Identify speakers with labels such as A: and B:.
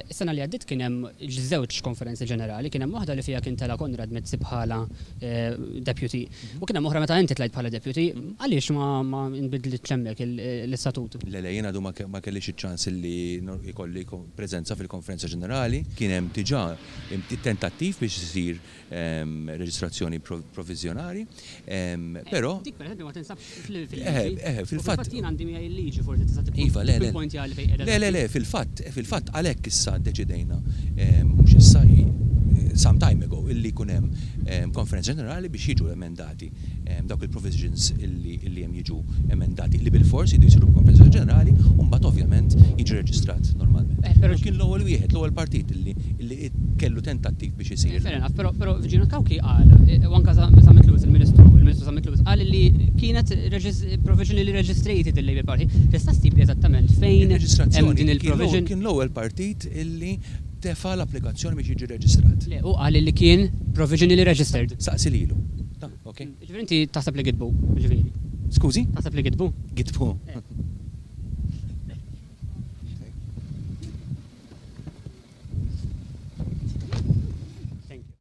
A: Is-sena li għaddiet kien hemm żewġ konferenzi ġenerali, kien hemm waħda li fiha kien tela' Konrad Mizzi bħala deputy u kien hemm oħra meta inti tlajt bħala deputy. Għaliex ma nbidlitx hemmhekk l-istatut?
B: Le, le, jien għadu ma kellix iċ-ċans li jkolli preżenza fil-konferenza ġenerali. Kien hemm diġà tentattiv biex isir reġistrazzjoni provviżjonali, però.
A: Dik pereżempju ma tinsabx fil-liġi.
B: Eh, fil-fatt.
A: Fil-fatt jien għandi miegħi l-liġi forsi tista'
B: Iva, le, le.
A: Tippointjali fejn qiegħda.
B: Le, le, le, fil-fatt, fil-fatt għalhekk issa ddeċidejna, mhux issa, some time ago, illi jkun hemm konferenza ġenerali biex jiġu emendati dawk il-provisions illi hemm jiġu emendati li bilfors jridu jsiru b'konferenza ġenerali u mbagħad ovvjament jiġi reġistrat normalment. Però kien l-ewwel wieħed, l-ewwel partit illi kellu tentattiv biex isir.
A: Fair enough, però però Gino Cauchi qal, u anke Zammit Lewis, il-Ministru, il-Ministru Zammit Lewis qal li kienet provisionally registrated il-Labour Party. Tista' ssibli eżattament fejn hemm din il-provision?
B: Kien l-ewwel partit illi tefa' l-applikazzjoni biex jiġi reġistrat.
A: Le, hu qal li kien provisionally registered.
B: Saqsi lilu. Ok.
A: Jiġifieri inti taħseb li gidbu, jiġifieri?
B: Skużi?
A: Taħseb li gidbu?
B: Gidbu.